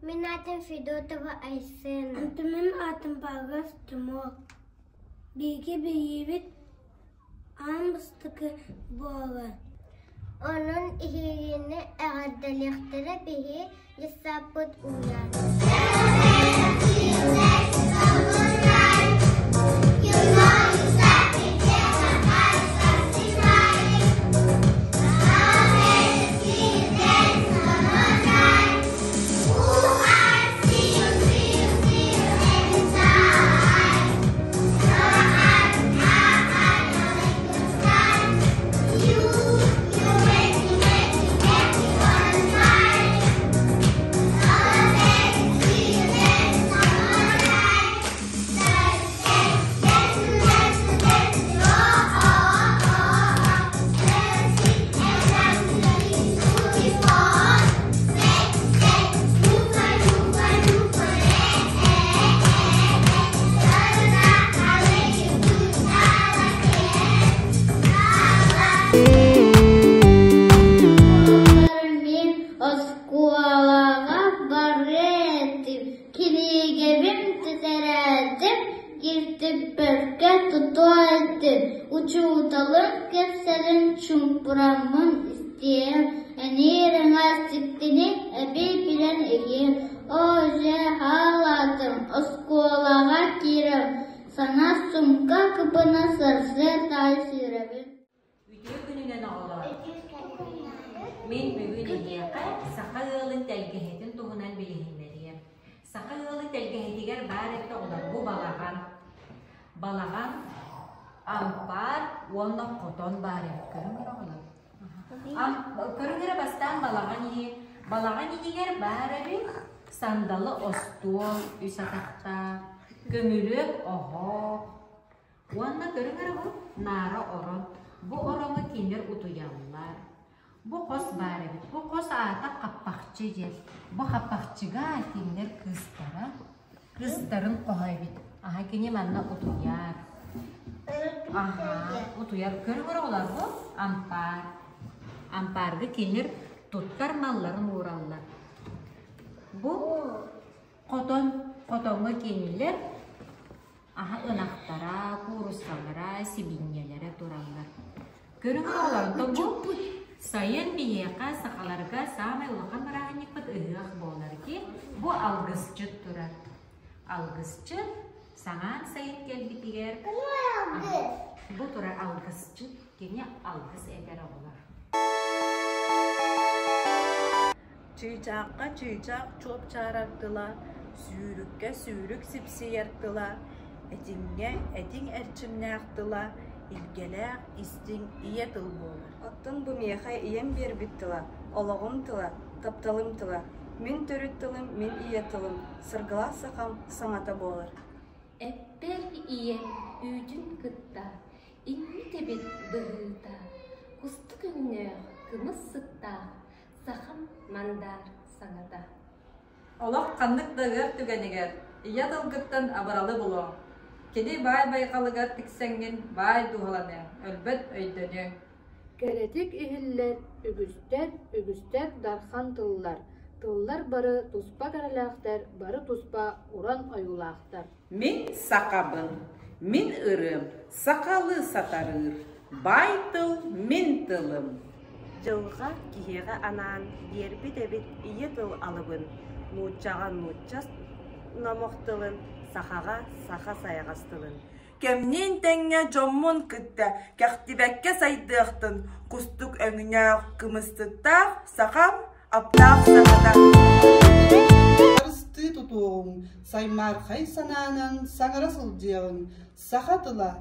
Мин аатым Федотова Айсена. Мин аатым Павлов Тимур. Биһиги билиибит аан бастакы буолар. Онон эһигини эҕэрдэлиэхтэрэ биһи дьыссааппыт уйан. Мин оскуолаҕа барыа этим, кинигэбин тэтэрээтим киртиппэккэ тутуо этим, учууталым кэпсэлин чуҥкураммын истиэм, эниир аҥаар сиктини эбии билэн иһиэм, оо дьэ хаалаатым, оскуолаҕа киирэн саҥа сумка кыбына сарсыарда аайы сүүрэбин Үтүө күнүнэн оҕолоор! Мин бүгүн эһиэхэ саха ыалын тэлгэһэтин туһунан билиһиннэриэм. Саха ыалын тэлгэһэтигэр баар эбит оҕолор бу балаҕан. Балаҕан, ампаар уонна хотон баар эбит. Көрүҥ эрэ оҕолор. Көрүҥ эрэ бастаан балаҕан иһи. Балаҕан иһигэр баар эбит сандалы остуол үс атахтаах, көмүлүөк оһох, Уонна көрүҥ эрэ бу наара орон. Бу ороҥҥо кинилэр утуйаллар. Бу хос баар эбит. Бу хос аата хаппахчы диэн. Бу хаппахчыга кинилэр кыыстара, кыыстарын хоһо эбит. Аһа кини манна утуйар. Аһа, утуйар. Көрүҥ эрэ оҕолор бу ампаар. Ампаарга кинилэр туттар малларын уураллар. Бу хотон, хотоҥҥо кинилэр Аһа ынахтара, кууруссалара, сибиинньэлэрэ тураллар. Көрүҥ оҕолордо бу сайын биһиэхэ сахаларга саамай улахан бырааһынньыкпыт ыһыах буолар ки бу алгысчыт турар. Алгысчыт саҥаан сайын кэлбитигэр бу турар алгысчыт кини алгыс этэр оҕолор. Чыычаахха чыычаах чуопчаарар тыла, сүүрүккэ сүүрүк сипсийэр тыла, этиҥҥэ этиҥ эрчимнээх тыла, илгэлээх истиҥ ийэ тыл буолар. Оттон бу миэхэ ийэм биэрбит тыла, олоҕум тыла, тапталым тыла, мин төрүт тылым, мин ийэ тылым, сыргылаах сахам саҥата буолар. Эппэр ийэм үүтүн кытта иҥмит эбит быһыыта, кустук өҥнөөх кымыс сыттаах Сахам мандаар саҥата. Олох ханнык да ыар түгэнигэр ийэ тылгыттан абыралы булуоҥ. Кини баай байҕалыгар тиксэҥҥин баай дууһаланыаҥ, өлбөт өйдөнүөҥ. Кэрэтик иһиллэр үгүстэр, үгүстэр дархан тыллар, тыллар бары туспа кэрэлээхтэр, бары туспа уран ойуулаахтар. Мин сахабын, мин ырыам сахалыы сатарыыр, баай тыл мин тылым. Дьылҕа киһиэхэ анаан биэрбит эбит ийэ тыл алыбын, нууччаҕа нуучча номох тылын, сахаҕа саха сайаҕас тылын. Кэмниин тэҥҥэ дьоммун кытта кэхтибэккэ сайдыахтын, кустук өҥнөөх, кымыстыттаах сахам аптаах саҥата. Харыстыы тутуоҕуҥ, саймаархай санаанан саҥара сылдьыаҕыҥ, саха тыла,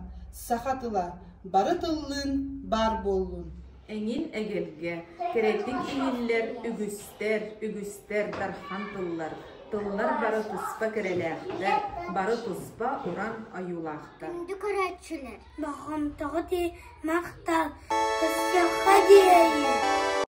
саха тыла, бары тыллыын баар буоллун. Эҥин эгэлгэ, кэрэтик иһиллэр үгүстэр, үгүстэр дархан тыллар, тыллар бары туспа кэрэлээхтэр, бары туспа уран ойуулаахтар. Күндү көрөөччүлэр, Болҕомтоҕут махтал, көрсүөххэ диэри!